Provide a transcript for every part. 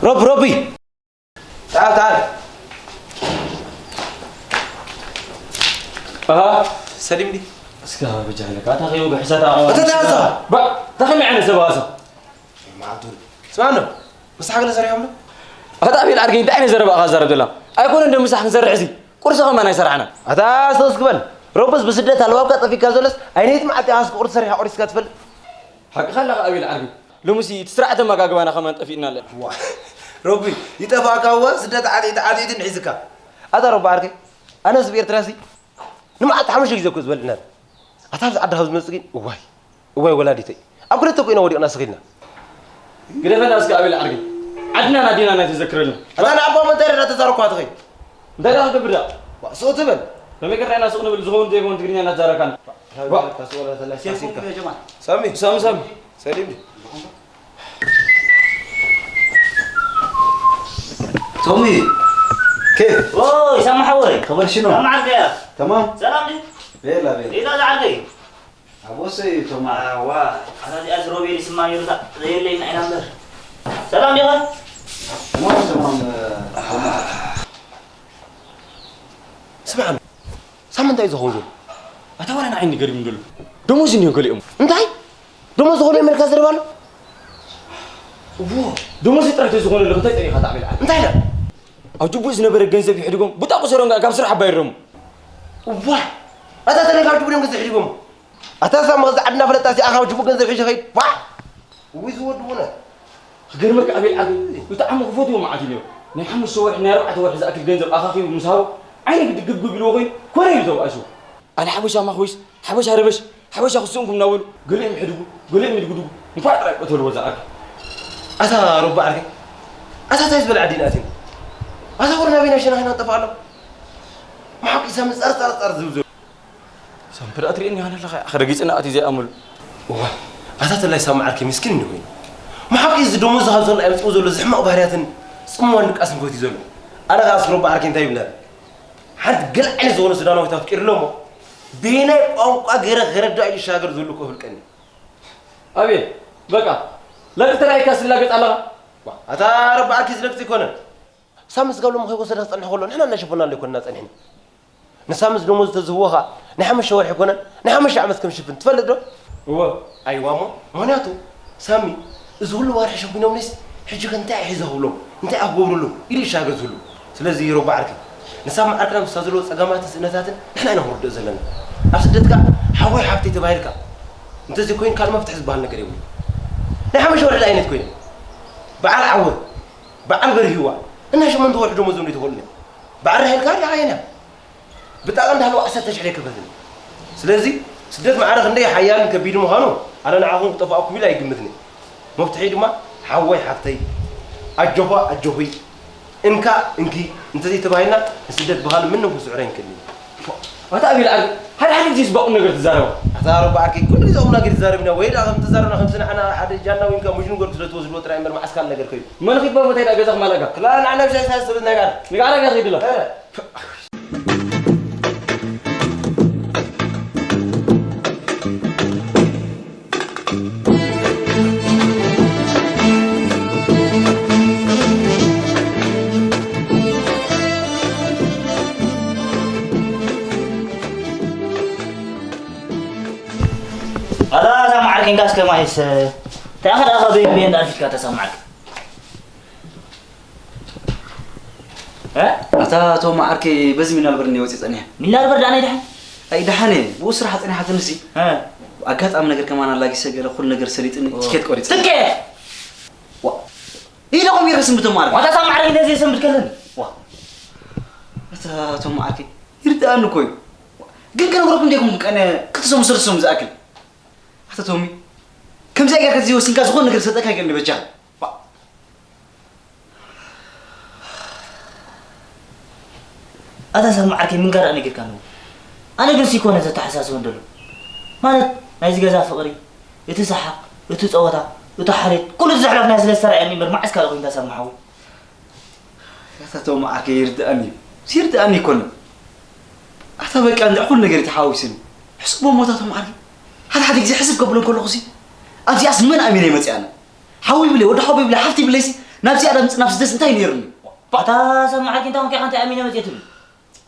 ሮቢ ሮቢ تعال تعال. ኣሃ፣ ሰሊም ዲ? እስካ በጃለካ ኣታ ከይወግሕ እሳት ኣዋ። እተ ተያዛ። ባ፣ ተኸሚ ዓይነት ሰብ ኣሳ። ማዕቱ። ስማኖ፣ ምሳሕ ገለ ሰሪሖም ዶ? ኣታ ኣቤል ዓርከይ እንታይ ዓይነት ዘረባ ኣኻ ዘረብ ዘላ? ኣይኮነ እንደ ምሳሕ ክንሰርሕ እዚ ቁርሲ ከማን ኣይሰራሕና። ኣታ ሶስ ግበል። ሮብስ ብስደት ኣለዋብካ ጠፊካ ዘለስ ኣይነይቲ መዓልቲ ኣኻስ ቁርሲ ሰሪሓ ቆሪስካ ትፈልጥ? ሓቅኻ ኣለኻ ኣቤል ዓርከይ። ሎምሲ እቲ ስርዓተ መጋግባና ከማን ጠፊእና ኣለ። ዋ፣ ሮቢ፣ ይጠፋእካ እዋ፣ ስደት ዓጢ-፣ ዓጢ-፣ ዓጢ-፣ ሒዝካ። ኣታ ሮቢ ዓርከይ፣ ኣነስ ብኤርትራሲ ንመዓልቲ ሓሙሽተ ግዜ እኮ ዝበልዕና። ኣታ ኣብዚ ዓዲ ካብ ዝመጽእ ግን፣ እዋይ፣ እዋይ ወላዲተይ። ኣብ ክልተ እኮ ኢና ወዲቕና ስኺልና። ግደፈና እስከ ኣቤል ዓርከይ። ዓድና ናዲና ናይ ተዘክረሉ። ኣታ ንኣቦም እንታይ ረዳ ተዛረብኳ ትኸይ? እንታይ ደኣ ክገብር ደኣ? ዋ፣ ስቕ ትበል። ከመይ ገርና ኢና ስቕ ንብል? ዝኸውን ዘይኮን ትግርኛ እናተዛረብካና። ዋ። ሴፍኩም ያ ጀማል። ሳሚ። ሳሚ፣ ሳሚ። ሰሊም። ቶሚ፣ ኬፍ? ኦይ፣ ሳሚ ሓወይ። ከበር ሽኖ? ከመይ ዓርከይ? ተማም? ሰላም ድዩ? ቤላ፣ ቤላ። ኢላ ዝዓርከይ? ኣቦሰይ፣ ቶማ። ኣዋ፣ ኣታ እዚኣስ ሮቤል ይስማ ነይሩ፣ እታ ዘየለይ ኢና እምበር። ሰላም ዲኻ? ተማም፣ ተማም፣ ተማም። ስምዓኒ፣ ሳሚ እንታይ እዩ ዝኸውን ዘሎ? ኣታ ዋላ ንዓይ ገሪሙ ዘሎ። ደሞዝ እንዲዮም ገሊኦም። እንታይ? ደሞዝ ዝኾነ ኣሜሪካ ዝረባ ኣሎ? እዎ፣ ደሞዝ ጥራሕ ተዝኾነ ኣሎ፣ እንታይ ጸኒኻ ትዓብል ዓል? እንታይ ኢለ? ኣብ ጅቡእ ዝነበረ ገንዘብ ይሕድጎም፣ ብጣቑ ሰሮም ካብ ስራሕ ኣባይሮም። እዋ፣ ኣታ ተለይ ካብ ጅቡእ ደም ገንዘብ ይሕድጎም። ኣታ ሳሚ፣ እዚ ዓድና ፈለጣ፣ እዚ ኣኻ ጅቡእ ገንዘብ ሒዘ ኸይድ። ዋ! እውይ፣ ዝወድቡና። ክገርመካ፣ ኣቤል ዓቢ ብጣዕሚ ክፈትዎ መዓት እዩ ነይሩ። ናይ ሓሙሽተ ወርሒ፣ ናይ ኣርባዕተ ወርሒ ዝኣክል ገንዘብ ኣኻኺቡ ምስ ሃቦ፣ ዓይነ ግዲ ግብግብ ኢልዎ ኮይኑ፣ ኮነ ኢሉ ተባእስዎ። ኣነ ሓበሻ ማኽወይስ፣ ሓበሻ ረበሽ፣ ሓበሻ ክስእንኩም እናበሉ፣ ገሊኦም ይሕድጉ፣ ገሊኦም ይድግድጉ። እንኳዕ ጥራይ ቀተልዎ ዝኣርኪ። ኣታ ሮባ ዓርከይ፣ ኣታ እንታይ ዝበለ ዓዲ ኢና ኣቲና? ኣታ ወረ ናበይ ናይ ሸናኺና ንጠፍእ ኣሎ? መሓቂ ሳሚ ጸር ጸር ጸር ዝብል ዘሎ። ሳምፕል ኣትርእየኒ ይኾን ኣለኻ? ኣኸ ረጊጽና ኣቲ ዘይኣምሉ። እዋ፣ ኣታ ተላይ ሳሚ ዓርከይ ምስኪን እንዲ ኮይኑ። መሓቂ እዚ ደሞዝ ዝሃብ ዘሎ ኣምጽኡ ዘሎ ዝሕመቕ ባህርያትን ጽምዋን ድቃስን ፈትዩ ዘሎ። ኣነ ኸኣ እስኪ ሮባ ዓርከይ እንታይ ይብለና? ሓንቲ ገለ ዓይነት ዝኾነ ሱዳናዊት ኣፍቂሩ ኣሎ እሞ፣ በየናይ ቋንቋ ገይረ ክረድኣ ኢሉ ይሻገር ዘሎ እኮ ይፍልቀኒ። ኣቤል፣ በቃ፣ ለቂ ተራእይካ ስላገጽ ኣለኻ? ዋ፣ ኣታ ረባ ዓርኪ ዝለቅጽ ኣይኮነን። ሳሚ ስጋብ ሎሚ ከይወሰደ ክጸንሕ ከሎ፣ ንሕና እናሸፈናሉ ኣይኮንና ጸኒሕና። ንሳሚ እዚ ደሞዝ ተዝህቦ ኸኣ፣ ናይ ሓሙሽተ ወርሒ ኣይኮነን፣ ናይ ሓሙሽተ ዓመት ከም ሽፍን ትፈልጥ ዶ? እወ። ኣይዋ እሞ፣ ምኽንያቱ፣ ሳሚ፣ እዚ ኩሉ ዋርሒ ሸፊኖምኒስ፣ ሕጂ ከ እንታይ ሒዘ ክብሎም፣ እንታይ ክገብሩሉ፣ ኢሉ ይሻገር ዝህሉ። ስለዚ ሮባ ዓርኪ፣ ንሳሚ ዓርክና ምስታ ዘለዎ ጸገማትን ስእነታትን ንሕና ኢና ክንርድኦ ዘለና። ኣብ ስደትካ ሓወይ ሓፍተይ ተባሂልካ እንተዘይኮይኑ ካልእ መፍትሒ ዝበሃል ነገር የብሉን። ናይ ሓሙሽተ ወርሒ ዓይነት ኮይነ በዓል ዓወት፣ በዓል በርሂዋ እና ሸሞንተ ወርሒ ደሞዞም ዘይተኸእሉን እዮም። በዓል ራሄል ካርድ ሓየና ብጣቕ እንዳሃለወ ዓሰርተ ሽሕ ዘይከፈለትን። ስለዚ ስደት ማዕረ ክንደይ ሓያልን ከቢድ ምዃኑ ኣነ ንዓኹም ክጠፍኣኩም ኢለ ኣይግምትን እየ። መፍትሒ ድማ ሓወይ ሓፍተይ፣ ኣጆኻ ኣጆኺ፣ እንካ እንኪ እንተዘይተባሂልና ንስደት ብኻልእ ምንም ክስዕሮ ኣይንክእልን እዩ። ኣታ ኣቤል ዓርኪ፣ ሓደ ሓደ ግዜስ ባቑም ነገር ትዛረባ። ኣታ ኣሮባ ዓርከይ፣ ኩሉ ግዜ ቁም ነገር ይዛረብ ኢና። ወይ ደኣ ከም ትዛረብና ከምዚ ንዓና ሓደ ጃና ወይ እንካ ሙጅኑ ገርኩ ስለ ትወስድዎ ጥራይ እምበር መዓስ ካልእ ነገር ከይዱ። መን ኺባ ቦታ ኢዳ ገዛ ክማላጋ? ክላ ንዓና ብሻይ ሳይ ስለ ነገር። ንጋራ ገዛ ኺድላ። እ። ኣታ ሳማ ዓርከይ እንካ እስከ ማይስ፣ እንታይ ኣኸ ደኣ ካብ ቤት ቤት እንዳልፊትካ ተሰማዕክ? እ? ኣታ ቶም ዓርከይ በዚ ሚናልበር እኔ ወፂ ፀኒሐ። ሚናልበር ደኣ ናይ ደሓን? ኣይ ደሓን እየ፣ ብኡ ስራሕ ፀኒሓትንሲ። እ። ኣጋጣሚ ነገር ከማን ኣላጊሰ ገለ ኩሉ ነገር ሰሊጥኒ ኦ። ትኬት ቆሪፀ። ትኬት? ዋ። ኢለ ኹም ይረስም ብቶም ዓርከይ። ዋታ ሳማ ዓርከይ ነዚ የሰንብድ ከለን። ዋ። ኣታ ቶም ዓርከይ ይርድኣኒ እኮ እዩ። ግን ክነግረኩም እንዲኹም ቀነ ክልተ ሰሙን ሰለስተ ሰሙን ዝኣክል። ኣታ ቶሚ፣ ከምዚኣ ጌርካ ዘይወሲንካ ዝኾነ ነገር ክሰጠካ ኣይክእልን በጃ። ባ-፣ ኣታ ሳሚ ዓርከይ ምንጋር ኣነ ጌርካ ነው። ኣነ ግን ሲኮነ ዘተሓሳስበን ደሎ። ማለት ናይዚ ገዛ ፍቕሪ፣ እቲ ሰሓቕ፣ እቲ ጸወታ፣ እቲ ሓልዮት፣ ኩሉ ዘሕለፍና ስለ ዝተራእየኒ እምበር መዓስ ካልእ ኮይኑ ተሰማሓዊ። ኣታ ቶም ዓርከይ ይርድኣኒ እዩ። ይርድኣኒ ኣይኮነን። ኣታ በቃ እንድዕ ኩሉ ነገር ተሓዋዊስኒ። ሕስቦ ሞታ ቶም ዓርከይ። ሓደ ሓደ ግዜ ሕስብ ከብሎ ከለኹሲ ኣብዚኣስ ንመን ኣሚነ መፅእ ኣነ? ሓው ይብለይ፣ ወዲ ሓው ይብለይ፣ ሓፍቲ ይብለይሲ ናብዚኣ ዶ ምጽእ፣ ናብ ስደት እንታይ ነይሩኒ? ኣታ ሰብ መዓርኪ እንታይ ኮንካ ኢኻ፣ እንታይ ኣሚነ መጽእ ትብል?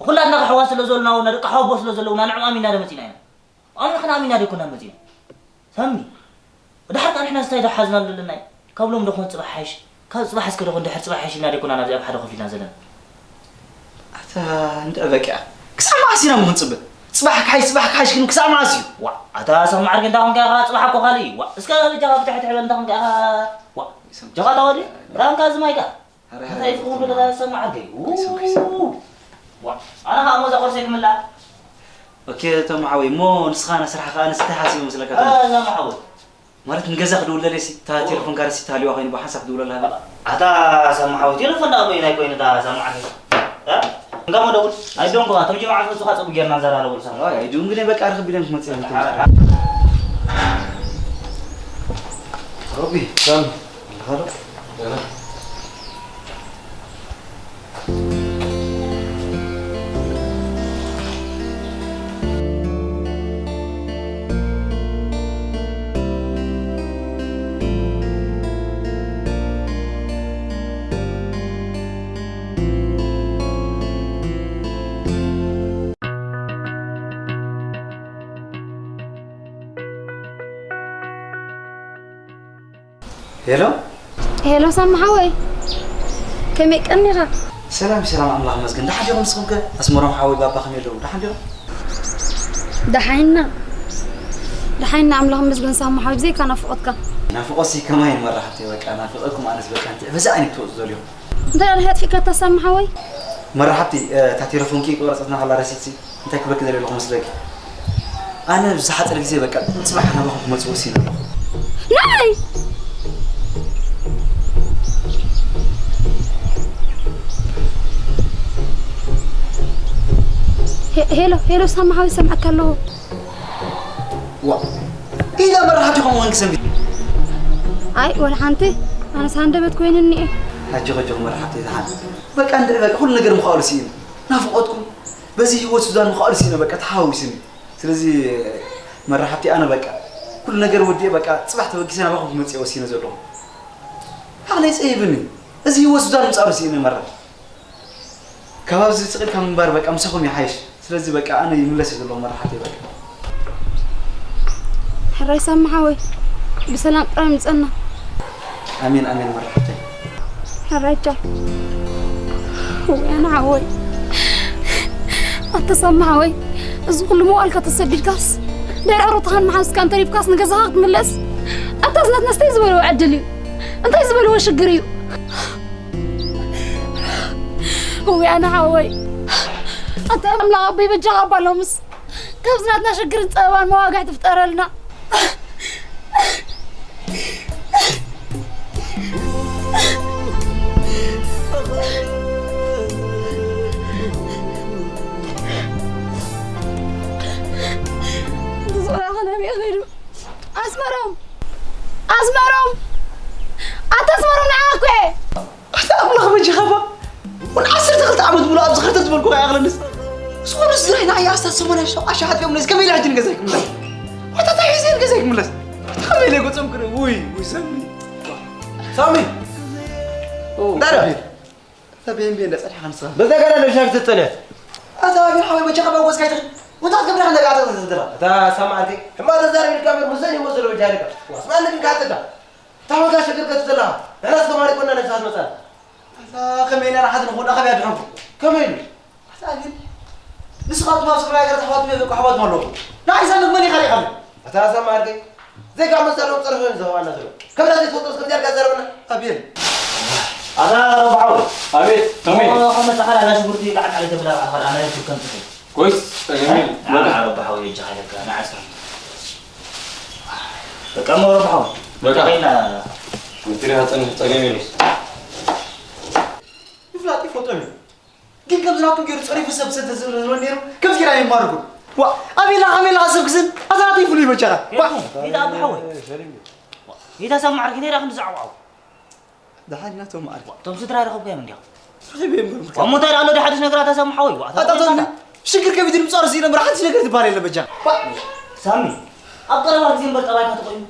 ኩላትና ኣሕዋት ስለ ዘሎና፣ ደቂ ሓወቦ ስለ ዘለውና፣ ንዕኦም ኣሚና ዶ መጺና ኢና? ኣነ ኸና ኣሚና ዶ ኣይኮናን መጺና? ሳሚ፣ ድሓር ከኣ ንሕና ስታይ ዶ ሓዝና ኣለና? ካብ ሎም ዶ ኾን ጽባሕ ሓይሽ? ካብ ጽባሕ እስከ ዶ ኾን ድሕር ጽባሕ ሓይሽ ኢልና ዶ ኣይኮና ናብዚ ኣብ ሓደ ኮፍ ኢልና ዘለና? ኣታ እንድዒ በቃ። ክሳብ መዓስ ኢና እሞ ክንጽበ? ጽባሕ ክሓይሽ፣ ጽባሕ ክሓይሽ ግን ክሳብ መዓስ እዩ? ዋእ፣ ኣታ ሳሚ ዓርከይ እንታይ ኾንካ ኢኻ? ጽባሕ እኮ ካልእ እዩ። ዋእ፣ እስከ በጃኻ ብትሕቲ ሕበል እንታይ ኾንካ ኢኻ? ዋእ፣ ጀኻ እታ ወዲ፣ ራምካ እዚ ማይ ከኣ። እንታይ ዝኸውን ዶ ሳሚ ዓርከይ? ው። ዋእ፣ ኣነ ኸኣ እሞ እዛ ቁርሰይ ክምላእ። ኦኬ፣ ቶም ሓወይ፣ እሞ ንስኻ ንስራሕ ኸኣ ንስታይ ሓሲቡ መስለካ? እ፣ ሳሚ ሓወይ። ማለት ንገዛ ክድውለለይ ሲ፣ እታ ቴሌፎን ጋር ሲ ታልዋ ኮይኑ ብሓንሳብ ክድውለላ ሃበ። ኣታ ሳሚ ሓወይ፣ ቴሌፎን ደኣ በይናይ ኮይኑ እታ ሳሚ ዓርከይ። እ? እንካ መደውል፣ ኣይዶንጎ፣ እቶም ጅማዓ ፈሱኻ ጸቡ ጌርና ንዘራረበሉ ሳሚ። ኣይ፣ ኣይዶን ግን በቃ ርኽብ ኢለን ክመጽእ እየን። ሮቢ፣ ሳሚ፣ ኣለኻ ዶ? ሄሎ። ሄሎ ሳሚ ሓወይ፣ ከመይ ቀኒኻ? ሰላም ሰላም፣ ኣምላኽ ይመስገን። ደሓን ዲኹም ንስኹም ከ? ኣስመሮም ሓወይ ባባ ከመይ ኣለዉ? ደሓን ዲኹም? ደሓይና፣ ደሓይና ኣምላኽ ይመስገን ሳሚ ሓወይ፣ ብዘይካ ናፍቖትካ። ናፍቖትሲ ከማይ መራሕብተይ፣ በቃ ናፊቐኩም ኣነስ በቃ፣ እንታይ በዚ ዓይነት ትወፁ ዘለኹም? እንታይ ደኣ ኣጥፊእካታ ሳሚ ሓወይ? መራሕብቲ፣ እ፣ እታ ቴሌፎንኪ ቆረጸትና ከላ ረሲትሲ፣ እንታይ ክብለኪ ደልየ ኣለኹ መስለኪ? ኣነ ብዝሓጸረ ግዜ በቃ ጽባሕ ናባኹም ክመጽእ ወሲነ ኣለኹ። ናይ! ሄ-፣ ሄሎ፣ ሄሎ፣ ሳሚ ሓወይ፣ ይሰምዓካ ኣለኹ። ዋ፣ ኢዳ መራሕብቲ ከምኡ ኮንክ ሰንቢት። ኣይ፣ ወላ ሓንቲ፣ ኣነስ ሃንደበት ኮይኑኒ እየ። ኣጆኺ፣ ኣጆኺ መራሕብቲ፣ ደሓን። በቃ እንድዒ፣ በቃ ኩሉ ነገር ምኽኣሉ ስኢኑ። ናፍቖትኩም በዚ ህይወት ሱዛን ምኽኣሉ ስኢኑ፣ በቃ ተሓዋዊሱኒ። ስለዚ መራሕብቲ፣ ኣነ በቃ ኩሉ ነገር ወዲኤ፣ በቃ ጽባሕ ተበጊሰ ናባኹም ክመጽእ እየ ወሲነ ዘለኹ። ዓቕለይ ጸቢቡኒ። እዚ ህይወት ሱዛን ምጻሩ ስኢኑ መራ። ካብ ኣብዚ ስቕ ኢልካ ምንባር በቃ ምሳኹም ይሓይሽ። ስለዚ በቃ ኣነ ይምለስ እየ ዘለኹ መራሕብተይ በቃ። ሕራይ ሳሚ ሓወይ ብሰላም ጥራይ ምጸና። ኣሜን ኣሜን መራሕብተይ። ሕራይ ቻው። ወይ ኣነ ሓወይ። ኣታ ሳሚ ሓወይ፣ እዚ ኩሉ መዋእልካ ተሰዲድካስ፣ ደርዕሮትኻን መሓዙትካን ተሪፍካስ ንገዛኻ ክትምለስ? ኣታ እዚ ናትና እንታይ ዝበልዎ ዕድል እዩ? እንታይ ዝበልዎ ሽግር እዩ? እውይ ኣነ ሓወይ፣ ኣንታ ኣምላኽ ኣቦይ በጃኻ እባ ሎምስ ካብዚ ናትና ሽግርን ጸበባን መዋግዕ ትፍጠረልና። ኣስመሮም! ኣስመሮም! ኣታ ኣስመሮም ንዓ እኮ እየ! ኣታ ኣምላኽ በጃኻ እባ። እውን ዓሰርተ ክልተ ዓመት ሙሉእ ኣብዚ ኸርተት ዝበልኩ ከይኣኽለንስ። ዝኾነ ስድራይ ንዓይ ኣስታት ሰማንያ ሺሕ ኣሻሓት እዮም ነዚ ከመይ ኢለ ሕጂ ንገዛይ ክምለስ? ኣታ እንታይ ሒዘ ንገዛይ ክምለስ? ኣታ ከመይ ኢለ ገጾም ክርኢ? ውይ፣ ውይ፣ ሳሚ። ሳሚ! ኦ፣ እንታይ ደኣ? ኣቤል። ኣታ ቤን ቤን ጸኒሕካ ንስኻ። በዛ ገና ንእሽቶ ክትጸንሕ። ኣታ ኣቤል ሓወይ በጃኻ ባጎስካ ኣይትኽእል። እንታይ ክትገብር ኢኻ ነቢዓት ዘላ? ኣታ ሳሚ ዓርከይ፣ ሕማቕ ተዛረብ ኢልካ እምበር፣ ምስዘን ህይወት ዘሎ በጃ ኢልካ። ዋስ ማን ግን ካተካ? ታወታ ሸገር ከትዘላ። ንሕናስ ተማሪ ኮና ነብሳ ትመጻና። ኣታ ከመይ ኢና ንሓት ንኹን ኣኸብ ያድሕንኩ? ከመይ ኢሉ? ኣታ ኣቤል፣ ንስኻ ድማ ኣብ ስፍራ ገር ኣሕዋት መ-፣ ኣሕዋት ኣለኹ። ንዓይ ሳሚ መን ኢኻ ሪኢኻ? ኣታ ሳሚ ዓርከይ፣ ዘይካ መሳሎም ጸርፊ እዮም ዝህባና ዘሎ። ከምዛ ዘይትፈልጦስ ከምዚኣ ዳኣ ዘረበና? ኣቤል። ኣታ ረብሓዊ። ኣቤት፣ ተመይ። ኦ፣ ከመ ተኻላ ናይ ሽጉርቲ ጣዕጣዕ ዘይተብላ ባዕልኻ ዳኣ ናይ ሽጉርቲ ከምጽእ። ኮይስ፣ ጸገም የለን። እ? በቃ። ረብሓዊ እጃ ሃይለካ፣ ንዓስካ። በቃ፣ እሞ ረብሓዊ። በቃ። በቃ፣ ከይና። ምትሪ ሃጸን ጸገም የለን። ምፍላጥ ይፈጦም እዩ። ግን ከምዚ ናቱ ገይሩ ጸሪፉ ሰብ ሰብ ተዝብሎ ነይሩ፣ ከምዚ ገይራ ይማርኩ። ዋ፣ ኣቤላ፣ ኣቤላ፣ ሰብ ክዝን፣ ኣታ ናተይ ፍሉይ በጃኻ። ዋ። ጌታ፣ ጌታ ኣቦ ሓወይ። ጌታ ሰብ ማዕርክ፣ እንታይ ደኣ ክንዲ ዛዕባኡ? ደሓን ናቶም ማዕርክ። እቶም ስድራ ረኸብካዮም እንዲኻ? ረኺበዮም ግን። እሞ እንታይ ደኣ ኣሎ ደሓድሽ ነገር ኣታ ሰብ ሓወይ? ዋ፣ ኣታ ኣታ ተወኒ፣ ሽግር ከቢድ ምጻሩ ሲለ ምራሓት ነገር ትባል የለ በጃ። ዋ። ሳሚ፣ ኣብ ቀረባ ግዜ እምበር ጠባይካ ተቆይኑ።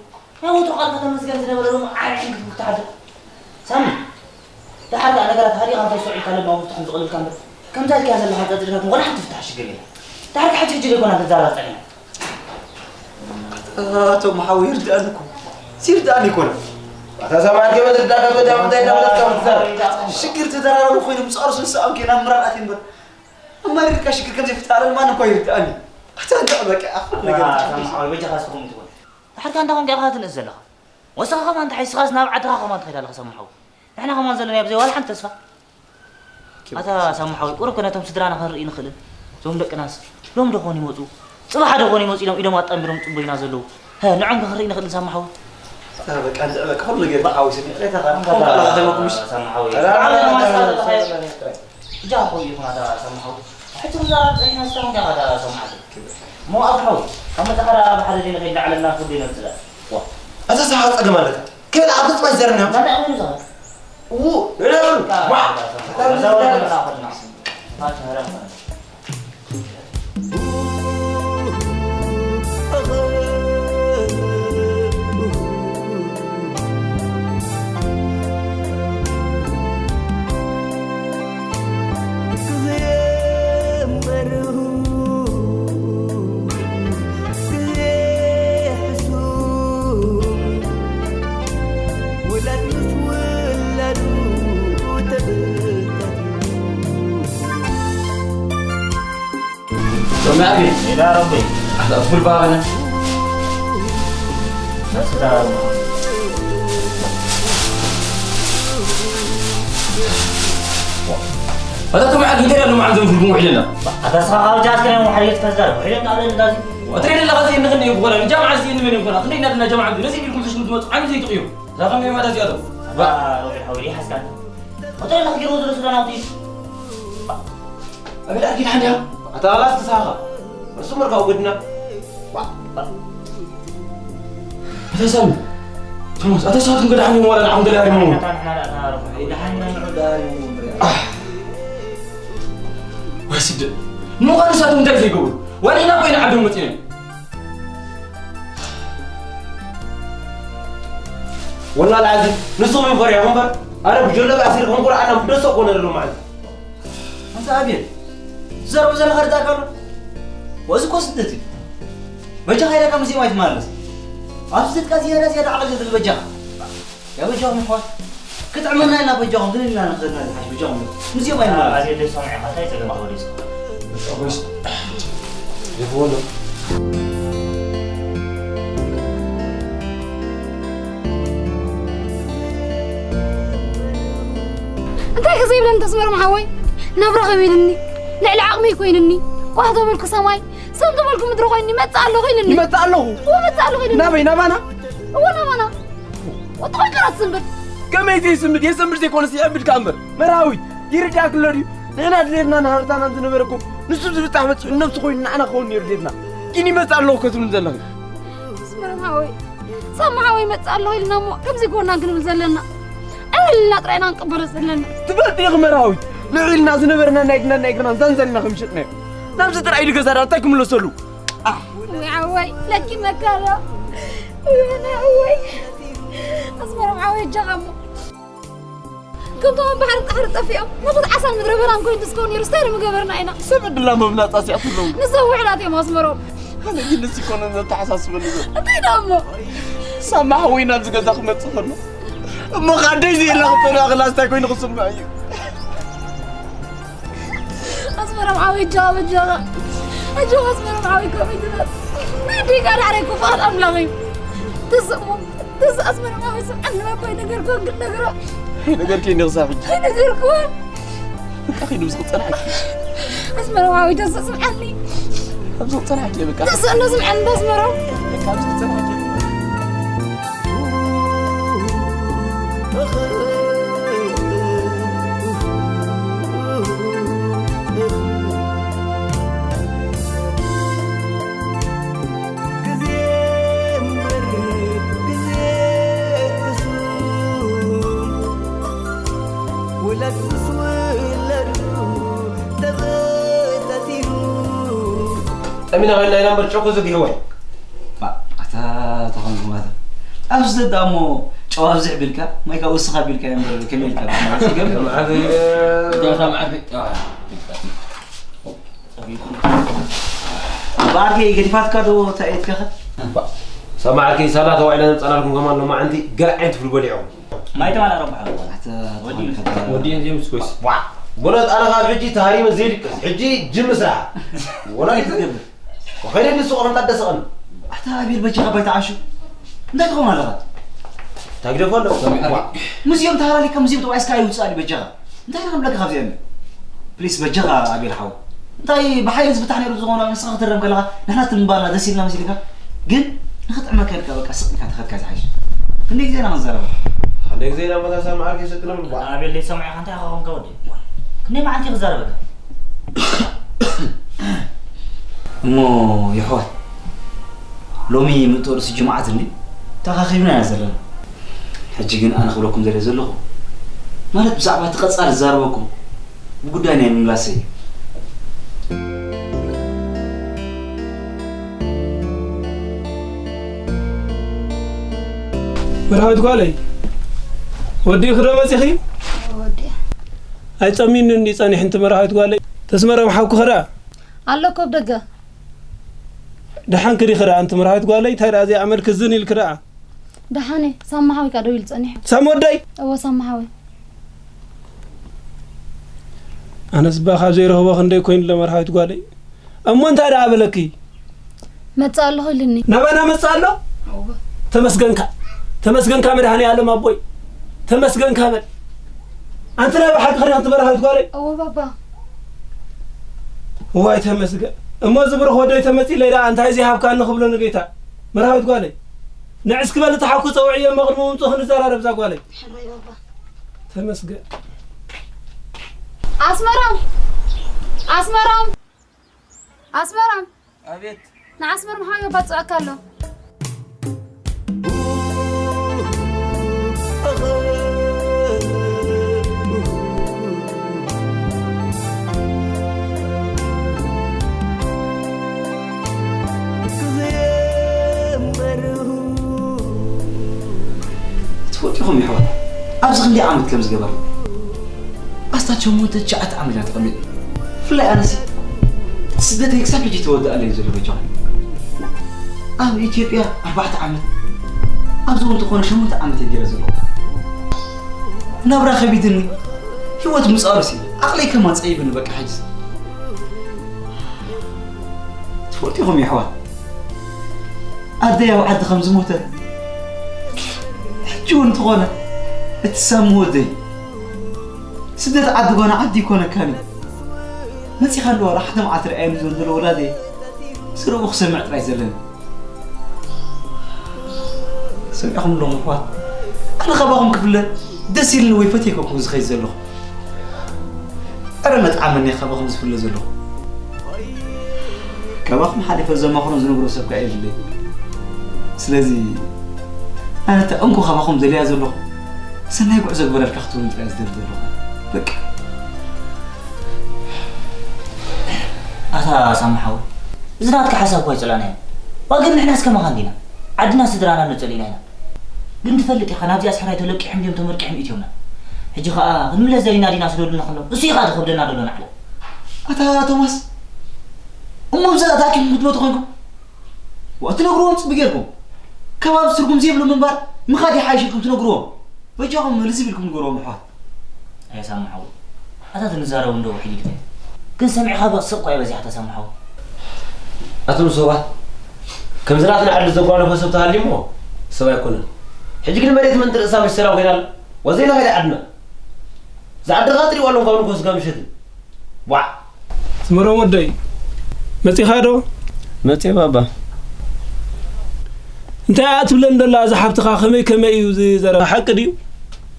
ናይ ወትሩ ቃልካ ተመስገን ዝነበረ ሎሚ ዓርዕን ክትሓድር። ሳሚ፣ ተራ ታሪኽ ኣንታይ ሰው ኢልካ ለማ ውስጥ ክንዝቕልልካ እምበር፣ ከምዛ ኢልካ ዘለኻ ጸጽርካ ትኾን ሓንቲ ፍታሕ ሽግር የለን። ዳርጋ ሕጂ ሕጂ ዘይኮና ትዛረብ ጸኒሓ። ኣቶ መሓዊ ይርዳእኒ እኮ። ሲርዳእኒ ይኮነ። ኣታ ሰማዕት ገመድ ርዳእካ እኮ ዳም እንታይ እንዳበለትካ ምትዛረብ? ሽግር ተደራራቢ ኮይኑ ምስ ኣርሱ ንስኣም ኬና ምራር ኣትይ እምበር። ኣማሪርካ ሽግር ከም ዘይፍታረል ማንም እኳ ይርዳእኒ። ኣታ እንዳ በቃ ኣኹል ነገር ኣታ ሰማዕዊ በጃኻ እስኹም ትኾን። ድሓርካ እንዳ ኾንካ ኢኻ ትንእስ ዘለኻ። ወሰኻ ከማን እንታይ ስኻስ ናብ ዓድኻ ከማን ትኸይድ ኣለኻ ሰማዕዊ። ንሕና ከማን ዘለና ኣብዚ ዋላ ሓንቲ ተስፋ። ኣታ ሳሙ ሓወይ፣ ቁሩብ ከ ነቶም ስድራና ክንርኢ ንኽእልን? እዞም ደቅናስ ሎም ዶ ኾን ይመጹ? ጽባሕ ዶ ኾን ይመጹ ኢሎም ኢዶም ኣጣሚሮም ጽበዩና ዘለዉ? ሀ፣ ንዖም ከ ክንርኢ ንኽእልን ሳሙ ሓወይ? ኣታ በቃ፣ እንድዒ በቃ፣ ኩሉ ነገር ተሓዊሱ፣ ይቕሬታ ኸኣ፣ ኣታ ኾን ካላ ኸተመኩምሽ። ሳሙ ሓወይ፣ ኣታ ብጣዕሚ ኣታ ማስታ ኣታ ዘለኻዮ። ኣታ እጃ ኾን ይኹን ኣታ ሳሙ ሓወይ። ሕጂ ክዛረብ ጸኒሕና እስካብ እንዲኻ ኣታ ሳሙ ሓወይ። እሞ ኣታ ሓወይ፣ ካብ መጻኻ ደኣ ብሓደ ደይ ንኸይድ ንዓለምና ፍርዲ ነምጽእ ደኣ። ዋ፣ ኣታ ሳሓ ጸገም ኣለካ። ከይድ ኣብ ርጽማ ይዘርና። ማን ኣመኑ ዘኸ? እዉ፣ ንዕና በሉ። ዋ፣ ኣታ ኣታ ኣታ ኣታ ኣታ ኣታ ኣታ ሰማዕኒ። ኢላ ረቢ። ኣታ ፉል ባባና። በስ ዳ ረቢ። ኣታ ተማዕድ እንታይ ያለው ማዕዘን ፉል ውሒልና? ኣታ ስኻ ካብ ጃስ ከነ ውሓድ የት ከዛ? ውሒድ እንዳለ እንዳዚ። ወትሬ ለኻ ዘይንኽን ይኾና። ጃማዓ ዘይንበን ይኾና። ክንደይ ናትና ጃማዓ ነዚ ቢልኩም ትሽምት መጽ ዓሚ ዘይትቕዩ። ዛኸም የማዳ ዚያዶ። ባ ሮቢ ሓውሪ ሓስካን። ወትሬ ለኻ ጊሮ ዝረሱ ዳናውቲ። ኣቤት ኣርኪ ድሓን ድያ? ኣታ ኸላስ ክሳኻ። እሱ መርካው ግድና። ዋ። ኣታ ሳሚ። ቶማስ፣ ኣታ ሳትም ገዳሕን ዋላ ንዓኹም ገዳሕን። ኣታ ንሕና ደኣ ናረኹ። ደሓን ንዑ ዳር እዩ። ኣህ። ወይ ስደት። ንዃን ሳትም እንታይ ዘይገብሩ? ዋላ ኢና ኮይና ዓዶም መጺኦም። ወላሂ ኣልዓዚም፣ ንስኹም እዮም ፈሪሖም እምበር፣ ኣነ ብጀለብ ኣሲርኩም ቁርኣን ኣብ ደሶ እኮ ነርሎ ማለት። ኣንታ ኣቤል፣ ትዛረቦ ዘለኻ ርዳእካ ኣሎ? ወዚ እኮ ስደት እዩ። በጃኻ ኢለካ ሙዚየም ኣይትመላለስ። ኣብ ስደትካ ዝያዳ ዝያዳ ዓቕሊ ዘድሊ በጃኻ። ያ በጃኹም ኣሕዋት፣ ክጥዕመና ኢልና በጃኹም፣ ግን ኢልና ንኽዘና ዝሓሽ በጃኹም። ሙዚየም ኣይንመላለስ። ኣቤል፣ ደስ ሰምዕኻ፣ እንታይ ጸገም ተወዲሱ? እሺ፣ ይፍወሎ። እንታይ ከ ዘይብለኒ ተስመሮም ሓወይ? ናብራ ከቢድኒ፣ ልዕሊ ዓቕመይ ኮይንኒ፣ ቋህ ተበልኩ ሰማይ፣ ሰም ተበልኩ ምድሪ ኮይንኒ፣ መጽእ ኣለኹ ኢልኒ። ይመጽእ ኣለኹ? እወ፣ መጽእ ኣለኹ ኢልኒ። ናበይ? ናባና? እወ፣ ናባና። ወጥኾን ጥራት ዝንብድ። ከመይ ዘይስምድ? የሰምድ ዘይኮነስ ይዕብድ ከኣ እምበር። መርሃዊ፣ ይርዳእክ ኣሎ ድዩ? ንሕና ድሌትና ንሃረታናን ዝነበረ እኮ ንሱ ዝብጻሕ በጺሑ ነብሱ ኮይኑ ንዓና ክኸውን ነይሩ ድሌትና። ግን ይመጽእ ኣለኹ ከትብሉን ዘለኺ? ኣስመሮም ሓወይ፣ ሳማ ሓወይ ይመጽእ ኣለኹ ኢልና እሞ ከምዚ ጎና ክንብል ዘለና። ዕልልና ጥራይ ኢና ክንቅበሎ ዘለና። ትፈልጢ ኢኺ መርሃዊ፣ ንዕልና ዝነበረና ናይ ግናን ናይ ግናን ዛንዛሊና ከምሸጥናዮ። ናብዚ ጥራይ ኢሉ ገዛ ዳ እንታይ ክምለሰሉ? ኣሕ። ወይ ሓወይ፣ ለኪ መካሎ። ወይ ሓወይ። ኣስመሮም ሓወይ፣ እጃኻ እሞ። ከምቶም ኣብ ባሕርን ጣሕርን ጠፊኦም፣ ነብረት ዓሳን ምድረ በዳን ኮይኑ ተዝከውን ነይሩ፣ እንታይ ምገበርና ኢና? ሰብ ዕድልና ምብላጽ ኣስያእቱ ኣለዉ። ንሶም ውሕዳት እዮም ኣስመሮም። ኣነ ግን ንሱ ይኮነ ዘተሓሳስበኒ ዘሎ። እንታይ ደኣ እሞ? ሳማ ሓወይ ናብዚ ገዛ ክመጽእ ከሎ፣ እሞ ኻደይ ዘየላ ክጠልያ ከላ እንታይ ኮይኑ ክስምዕ እዩ? ኣስመሮም ዓወይ፣ እጃኻ በጃኻ። ኣጆኻ ኣስመሮም ዓወይ፣ ከምኡ ይግበር። ናይ ኣዴኻ ዳዕራይ እኮ ፍቓድ ኣምላኽ እዩ። ትስእ እሞ፣ ትስእ ኣስመሮም ዓወይ፣ ስምዓኒ ባባ ኣይነገርክዎን ግን ነግሮ። ኣይነገርክዮን ዲኺ ክሳብ ሕጂ? ኣይነገርክዎን። በቃ ኪዱ ምስ ክጸንሓኪ። ኣስመሮም ዓወይ፣ ተስእ ስምዓኒ። ኣብዚ ክጸንሓኪ እየ በቃ። ተስእ እንዶ ስምዓኒ እንዶ ኣስመሮም። በቃ ኣብዚ ክጸንሓኪ እየ። ግዜ እምበር ግዜ ሕሱም፣ ውላድ ምስ ውለዱ ተበታቲኑ። ጠሚና ኮይንና ኢና እምበር ጨጉ ዝግህወ። ባ፣ ኣታ ተኾንኩም ኣታ። ኣብ ስደት ደኣ እሞ ጨ ኣብዝሕ ቢልካ፣ ማይ ካብ ወስኻ ቢልካ እምበር ከመይ ኢልካ ትመልስ? ገርም። መዓት፣ እ፣ ዳታ መዓት፣ አ፣ ብኣርኪ ገዲፋትካ ዶ ተኣየትካ ኸ? ሰማዕኪ፣ ሳላ ተባዒለ ዘምጻናልኩም ከማን ሎማዓንቲ ገለ ዓይነት ፍል በሊዖም። ማይ ተማላ ረብሓ። ኣተ ወዲ ወዲ እንዜ ምስ ኮይስ። ዋ፣ ቦለት ኣነ ካብ ሕጂ ተሃሪመ ዘይልቅስ። ሕጂ ጅም ስራሕ። ወላ እንታይ ክትገብር? ወኸይደ ንሱ ቐምጣ ደሰቐን። ኣታ ኣቤል በጃኻ ባይታ ዓሹ። እንታይ ትኸውን ኣለኻ? ታግደፎ ኣሎ። ዋ፣ ሙዚየም ተሃላሊካ ሙዚየም ተባኢስካ ኣይውፅእ ኣሊ በጃኻ። እንታይ ኢና ንብለካ ካብዚኣ? ፕሊስ በጃኻ ኣቤል ሓው። እንታይ ብሓይሊ ዝፍታሕ ነይሩ ዝኾነ ንስኻ ክትረም ከለኻ ንሕና ትምባልና ደስ ኢልና መሲልካ ግን ንኽጥዕመካ ኢልካ በቃ ስቕ ኢልካ ተኸድካ ዝሓይሽ። ክንደይ ግዜ ኢና ክንዛረብ? ሓደ ግዜ ኢና መታሳ መዓር ከይሰጥና ምልኳ። ኣቤል ዘይሰምዑ ኢኻ እንታይ ኢኻ ኮንካ ወዲ? ክንደይ መዓልቲ ክዛረበካ? እሞ የሕዋት ሎሚ ምእንተ ርእሲ ጅምዓት እንዲ ተኻኺብና ኢና ዘለና። ሕጂ ግን ኣነ ክብለኩም ዘለ ዘለኹ ማለት ብዛዕባ እቲ ቀጻሊ ዝዛረበኩም ብጉዳይ ናይ ምምላሰይ እዩ። መርሃዊት ጓለይ ወዲእኺ ዶ መጺኺ? ወዲኣ። ኣይጸሚኒ እንዲ ጸኒሕ እንቲ መርሃዊት ጓለይ ተስመረም ሓውኪ ኸዳ ኣሎ ኮብ ደገ። ደሓን ክዲ ኸዳ እንቲ መርሃዊት ጓለይ እንታይ ደኣ ዘይኣመልኪ ዝን ኢልኪ ደኣ? ደሓነ ሳማ ሓወይ ካ ደው ኢሉ ጸኒሑ። ሳማ ወደይ? እወ ሳማ ሓወይ። ኣነስ እባ ካብ ዘይረኽቦ ክንደይ ኮይኑ ለመርሃዊት ጓለይ። እሞ እንታይ ደኣ በለኪ? መጽእ ኣለኹ ኢሉኒ። ናባና መጽእ ኣሎ? እወ። ተመስገንካ። ተመስገንካ መድኃኔ ዓለም ኣቦይ። ተመስገንካ በል። ኣንቲ ናይ ብሓቂ ኸዲኻ እንቲ መርሃዊት ጓለይ? እወ ባባ። እዋይ ተመስገን። እሞ ዝብርኽ ወደይ ተመጺለይ ደኣ እንታይ ዘይሃብካኒ ክብሎ ንጌታ? መርሃዊት ጓለይ። ንዕስ ክበል ተሓኩ ጸውዕዮ እሞ ቅድሚ ምምጽኡ ክንዘራረብ እዛ ጓለይ። ሕራይ ባባ። ተመስገን። ኣስመሮም! ኣስመሮም! ኣስመሮም! ኣቤት። ንኣስመሮም ሓወይ ባጽዕካ ኣሎ። ትፈልጡ ኢኹም የሕዋት፣ ኣብዚ ክንደይ ዓመት ከም ዝገበርና? ኣስታት ሸሞንተ ትሽዓተ ዓመት ኢና ተቐሚጥና። ብፍላይ ኣነሲ፣ እቲ ስደተይ ክሳብ ሕጂ ተወድኣለይ ዘሎ በጃኹም። ኣብ ኢትዮጵያ ኣርባዕተ ዓመት፣ ኣብዚ እውን እንተኾነ ሸሞንተ ዓመት እየ ገይረ ዘለኹ። ናብራ ከቢድኒ፣ ህይወት ምጻሉሲ፣ ዓቕለይ ከማን ጸቢብኒ በቃ ሕጅስ። ትፈልጡ ኢኹም የሕዋት፣ ኣደይ ኣብ ዓዲ ከም ዝሞተ፣ ሕጂ እውን እንተኾነ እቲ ሳሚ ወደይ ስደት ዓዲ ጓና ዓዲ ይኮነካን እዩ። መጺኻ ኣለዋ ሓደ መዓልቲ ርኣየኒ ዘሎ ወላደይ ዝረቡ ክሰምዕ ጥራይ ዘለኒ። ሰሚዕኹም ኣለኹም ኣሕዋት፣ ኣነ ካባኹም ክፍለ ደስ ኢልኒ ወይ ፈትየ ኮንኩ ዝኸይድ ዘለኹ። ኣረ መጥዓመኒ ካባኹም ዝፍለ ዘለኹ። ካባኹም ሓሊፈ ዘማኽሮን ዝነግሮ ሰብ ከኣ የብለይ። ስለዚ ኣነ እታ እንኮ ካባኹም ደልያ ዘለኹ ሰናይ ጉዕዞ ግበረልካ ክትብሉን ጥራይ ዝደሊ ዘለኹ። በቃ። ኣታ ሳሚ ሓወይ፣ እዚ ናትካ ሓሳብ እኳ ኣይጸላእናዮን። ዋግን ንሕናስ ከማኻ እንዲና። ዓድና ስድራና ንጸሊእና ኢና። ግን ትፈልጥ ኢኻ፣ ናብዚ ኣስሓራይ ተለቂሖም ድዮም ተመርቂሖም እትዮምና። ሕጂ ኸኣ ክንምለስ ዘሊና ዲና ስደዱልና ከለዉ፣ እሱ ኢኻ ዝኸብደና ዘሎ ናዕላ። ኣታ ቶማስ፣ እሞ ብዛዕባ ተኣኪብኩም ክትመቱ ኮንኩም? ዋ፣ ትነግርዎም ጽቡቕ ጌርኩም። ከባቢ ትርጉም ዘይብሉ ምንባር ምኻድ ይሓይሽ ኢልኩም ትነግርዎም። በጃኹም ልዝብ ኢልኩም ንገርዎም ኣሕዋት። ኣየ ሳሚ ሓወይ፣ ኣታ ትንዛረቡ እንዶ ውሒድ ኢልካ። ግን ሰሚዕኻ በስቕ እኳ የበዚሓ ኣታ ሳሚ ሓወይ። ኣቱም ሰባት፣ ከምዚ ናትና ዓዲ ዘጓነፎ ሰብ ተሃልዩ እሞ ሰብ ኣይኮነን። ሕጂ ግን መሬት መንጥር እሳ መሽ ሰላም ኮይና ኣላ። ወዘይና ከይዳ ዓድና። ዝዓድኻ ትሪእዋ ኣለኹም ካብ ንጎስ ጋብ ምሸትን። ዋዕ! ስመሮም ወደይ፣ መጺኻ ዶ? መጺኤ ባባ። እንታይ እያ ትብለን ደላ እዛ ሓብትኻ? ከመይ ከመይ እዩ እዚ ዘረባ? ሓቂ ድዩ?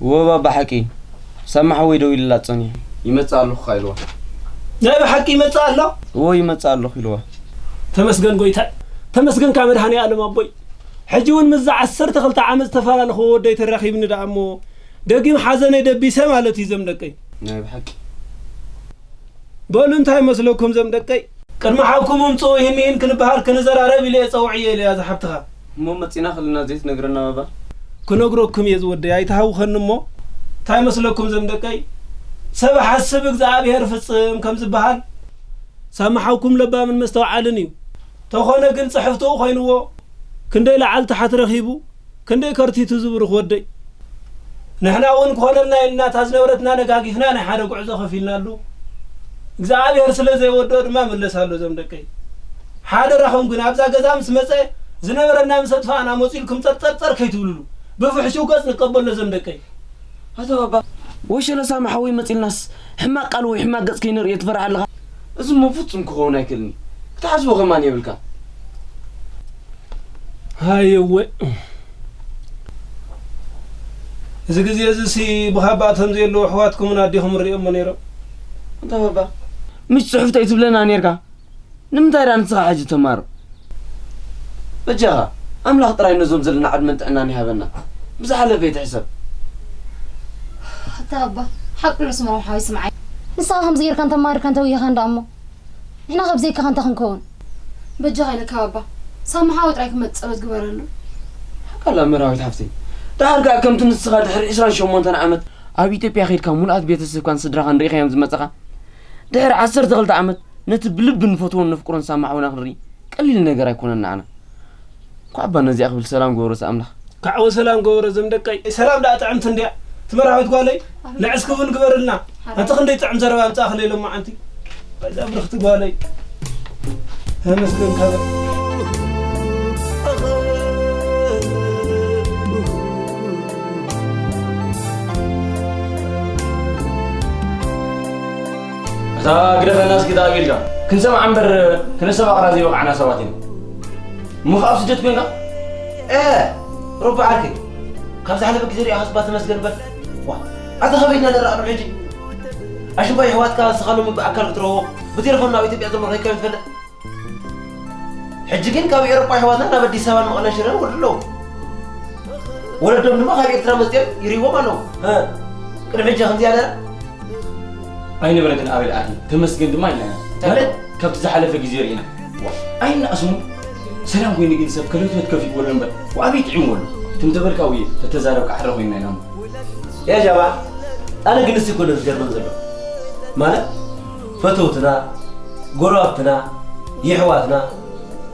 እወ ባባ ሓቂ። ሳሚ ሓወይ ደዊሉላ ጸኒሑ። ይመጽእ ኣለኹ ኢልዋ። ናይ ብሓቂ ይመጽእ ኣሎ? እወ ይመጽእ ኣለኹ ኢልዋ። ተመስገን ጎይታይ። ተመስገን ካብ መድሃኔ ኣለም ኣቦይ። ሕጂ እውን ምስዛ ዓሰርተ ክልተ ዓመት ዝተፈላለኹ ወደይ ተራኺብኒ ደኣ እሞ ደጊም ሓዘነይ ደቢሰ ማለት እዩ ዘም ደቀይ። ናይ ብሓቂ። በሉ እንታይ መስለኩም ዘም ደቀይ? ቅድሚ ሓውኩም ምምጽኡ ይህን ይህን ክንበሃል ክንዘራረብ ኢለ እየ ጸውዕዮ ኢለያ ዝሓብትኻ። እሞ መጺና ከለና ዘይትነግረና ባባ? ክነግረኩም እየ ዝወደይ፣ ኣይትሃውኸኒ እሞ። እንታይ መስለኩም ዘም ደቀይ? ሰብ ሓስብ እግዚኣብሔር ፍጽም ከም ዝበሃል፣ ሳምሓውኩም ለባምን መስተውዓልን እዩ። ተኾነ ግን ጽሕፍትኡ ኮይንዎ፣ ክንደይ ለዓል ታሕት ረኺቡ፣ ክንደይ ከርቲቱ ዝብርኽ ወደይ። ንሕና እውን ክኾነልና ኢልና እታ ዝነበረትና ነጋጊፍና ናይ ሓደ ጉዕዞ ከፊልናሉ። እግዚኣብሔር ስለ ዘይወደኦ ድማ ምለስ ኣሎ ዘም ደቀይ። ሓደራኹም ግን ኣብዛ ገዛ ምስ መጸ ዝነበረና ምስ ኣጥፋእና መጺልኩም ጸርጸርጸር ከይትብልሉ። ብፍሕሹው ገጽ ንቀበሎ ዘም ደቀይ። ኣታ ባባ፣ ወሸለ ሳምሓዊ መጺልናስ ሕማቕ ቃል ወይ ሕማቕ ገጽ ከይንርኢ ትፈርሕ ኣለኻ? እዚ እሞ ፍጹም ክኸውን ኣይክእልን እዩ። ክትሓስቦ ከማን የብልካ። ሃየወ። እዚ ግዜ እዚ ሲ ብኻባቶም ዘየለዉ ኣሕዋትኩምን ኣዴኹምን ርእዮሞ ነይሮም። ኣታ ባባ፣ ምሽ ጽሑፍ ተይትብለና ነይርካ። ንምንታይ ደኣ ንስኻ ሕጂ ተማሮ? በጃኻ፣ ኣምላኽ ጥራይ ነዞም ዘለና ዕድመን ጥዕናን ይሃበና። ብዝሓለፈ ይትሕሰብ። ኣታ ኣባ፣ ሓቂ ኣሎ ስምዖን ሓወይ፣ ስምዓይ። ንስኻ ከምዚ ጌርካ እንተማሪርካ እንተወየኻ እንዳ እሞ፣ ንሕና ካብ ዘይካኻ እንታይ ክንከውን? በጃኻ ኢለካ ኣባ፣ ሳሚ ሓወይ ጥራይ ክመጽእ ጸሎት ግበረሉ። ሓቂ ኣላ መራዊት ሓፍተይ። ደሓር ከኣ ከምቲ ንስኻ ድሕሪ ዕስራን ሸሞንተን ዓመት ኣብ ኢትዮጵያ ኸይድካ ሙሉኣት ቤተሰብካን ስድራኻን ርኢኻዮም ዝመጻኻ፣ ድሕሪ ዓሰርተ ክልተ ዓመት ነቲ ብልቢ ንፈትዎን ነፍቅሮን ሳሚ ሓውና ክንርኢ ቀሊል ነገር ኣይኮነን ንዓና። እንኳዕ እባ ነዚኣ ክብል ሰላም ገበሮ ኣምላኽ። ካዕወ ሰላም ገበሮ ዘም ደቀይ። ሰላም ደኣ ጥዕምቲ እንድያ። ትመራዊት ጓለይ፣ ንዕስኪ እውን ግበርልና። ኣንቲ ክንደይ ጥዕም ዘረባ ኣምጻእኽለይ ሎማዓንቲ። እዛ ብርኽቲ ጓለይ። ተመስገን ካለ። እታ ግደፈና እስኪ ተኣቢልካ። ክንሰምዓ እምበር ክነስተባቕራ ዘይበቕዓና ሰባት ኢና። እሞ ከኣ ኣብ ስደት ኮንካ? ኤ፣ ሮባ ዓርከይ፣ ካብ ዝሓለፈ ግዜ ሪኣኻስ እባ ተመስገን በል። ዋ፣ ኣታ ከበይና ንረኣሉ ሕጂ? ኣሽንኳይ ኣሕዋትካ ንስኻ ሎሚ ብኣካል ክትረኽቦ፣ ብቴሌፎን ናብ ኢትዮጵያ ዘምርኸይካዮም ትፈልጥ? ሕጂ ግን ካብ ኤውሮጳ ኣሕዋትና ናብ ኣዲስ ኣበባን መቐለን ሽረን ይወርዱ ኣለዉ። ወለዶም ድማ ካብ ኤርትራ መጺኦም ይርእይዎም ኣለዉ። እ፣ ቅድሚ ሕጂ ከምዚ ኣለ? ኣይነበረትን ኣቤል ኣቲ፣ ተመስገን ድማ ኢልና ኢና። ማለት ካብቲ ዝሓለፈ ግዜ ርኢና። ዋ፣ ኣይናእስሙ። ሰላም ኮይኑ ግን ሰብ ከለትበት ከፊት ወሎ እምበር፣ ወኣበይ ጥዒም ወሎ። ትም ተበልካ ውየ፣ ተተዛረብካ ሕረ ኮይንና ኢና እሞ። ያ ጃማ፣ ኣነ ግን ንሱ ይኮነ ዝገርመን ዘሎ። ማለት፣ ፈተውትና፣ ጎረባብትና፣ የሕዋትና፣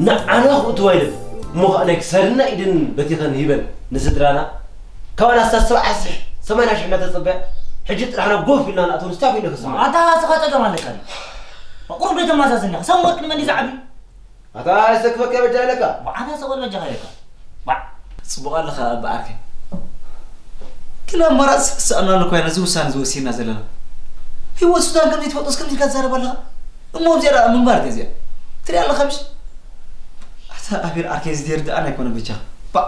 ንዓና ክእትዋ ኢለን፣ እሞ ኸኣ ናይ ክሳድና ኢድን በቲኸን ሂበን ንስድራና፣ ካባና ክሳብ ሰብዓ ሽሕ፣ ሰማንያ ሽሕ እናተጸበያ፣ ሕጂ ጥራሕና ጎፍ ኢልና ንኣትወን ስታይ ኮይኑ ክስምዕ። ኣታ ስኻ ጸገም ኣለካ ድዩ? ቁሩብ ዶ ተመዛዝን ኢኻ? ሰብ ሞት ቅድሚ መን እዩ ዝዓቢ? ኣታ የሰክፈካ በጃ ኢለካ። ኣታ ሰቕ በል በጃኻ ኢለካ። ባዕ። ጽቡቕ ኣለኻ ኣባ ዓርከይ። ግን ኣማራጺ ስክስኣና ኣሎ ኮይና እዚ ውሳነ እዚ ወሲና ዘለና። ህይወት ሱዳን ከም ዘይትፈልጦስ ከምዚ ኢልካ ትዛረብ ኣለኻ? እሞ ኣብዚኣ ደኣ ምንባር እዚኣ። ትሪኣ ኣለኻ ምሽ? ኣታ ኣቤል ዓርከይ እዚ ደርድኣን ኣይኮነ በጃኻ። ባዕ።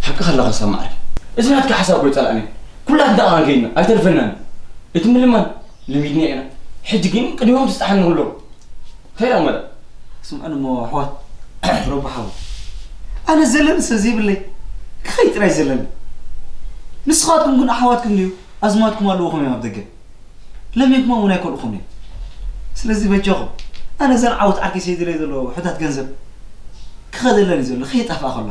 ሓቅኻ ኣለኻ ሳማ ዓርከይ። እዚ ናትካ ሓሳብ እኮ ኣይጸላእንን። ኩላ እንዳኣኻን ከይድና ኣይተርፈናን። እቲ ምልማን ለሚድና ኢና። ሕጂ ግን ቅድሚኦም ትስጣሓኒ ከሎ እንታይ ደኣ መለ? ስምዑኒ እሞ ኣሕዋት፣ ረቡ ሓው። ኣነ ዘለኒ ሰብ ዘይብለይ ክኸይድ ጥራይ ዘለኒ። ንስኻትኩም ግን ኣሕዋትኩም ድዩ? ኣዝማድኩም ኣለውኹም እዮም ኣብ ደገ። ለሚንኩም እውን ኣይከልእኹም እዮም። ስለዚ በጃኹም፣ ኣነ እዘን ዓወት ዓርከይ ሰይድለይ ዘለዎ ሕታት ገንዘብ ክኸደለን እዩ ዘሎ፣ ከየጣፍኣ ከሎ።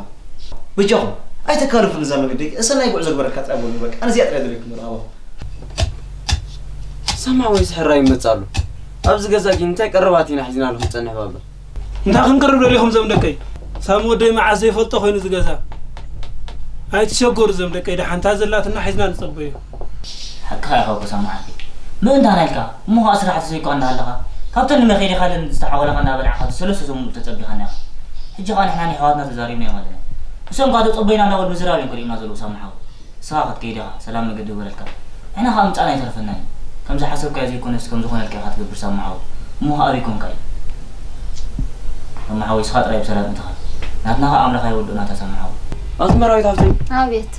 በጃኹም፣ ኣይተካልፉኒ እዛ ሎሚ ደቂ፣ እሰናይ ጉዕዞ ግበረልካ ጥራይ በሉ፣ በቃ፣ ኣነ እዚኣ ጥራይ ደለይኩም፣ በቃ፣ ኣባኹም። ሰማዕ ወይስ ሕራይ ይመጽእ ኣሎ? ኣብዚ ገዛ ግን እንታይ ቀረባት ኢና ሒዝናሉ ክንጸንሕ ባባ? እንታይ ክንቅርብ ደሊኹም ዘም ደቀይ? ሳሚ ወደይ መዓስ ዘይፈልጦ ኮይኑ ዝገዛ። ኣይትሸገሩ ዘም ደቀይ፣ ደሓንታ ዘላትና ሒዝና ንጸበዮ። ሓቅኻ ኢኻ እኮ ሳሚ ዓርከይ። ምእንታና ኢልካ፣ እሞ ኸኣ ስራሕ ተሰይኮ እንዳሃለኻ፣ ካብተን ንመኸይድ ኢኻ ኢለን ዝተሓወላኻ እንዳበላዕኻ ሰለስተ ሰሙን ተጸቢኻና ኢኻ። ሕጂ ኸኣ ንሕና ንኣሕዋትና ተዛሪብና ኢና ኣለና። እሶም ከኣ ተጸበዩና እንዳበሉ ምዝራብ እዮም ክርእዩና ዘለዉ ሳሚ ሓወይ። ንስኻ ክትከይድ ኢኻ፣ ሰላም መገዲ ይግበረልካ። ንሕና ኸኣ ምጻእና ኣይተርፈናን እዩ። ከም ዝሓሰብካዮ ዘይኮነስ ከም ዝኾነልካ ኢኻ ትገብር ሳሚ ሓወይ። እሞ ኸኣ ኣበይ ኮንካ እዩ? ሳሚ ሓወይ፣ ንስኻ ጥራይ ብሰላም እተኻ። ናትና ኸኣ ኣምላኽ ኣይወድኦና እታ ሳሚ ሓወይ። ኣዝመራዊት ሃብተይ። ኣቤት።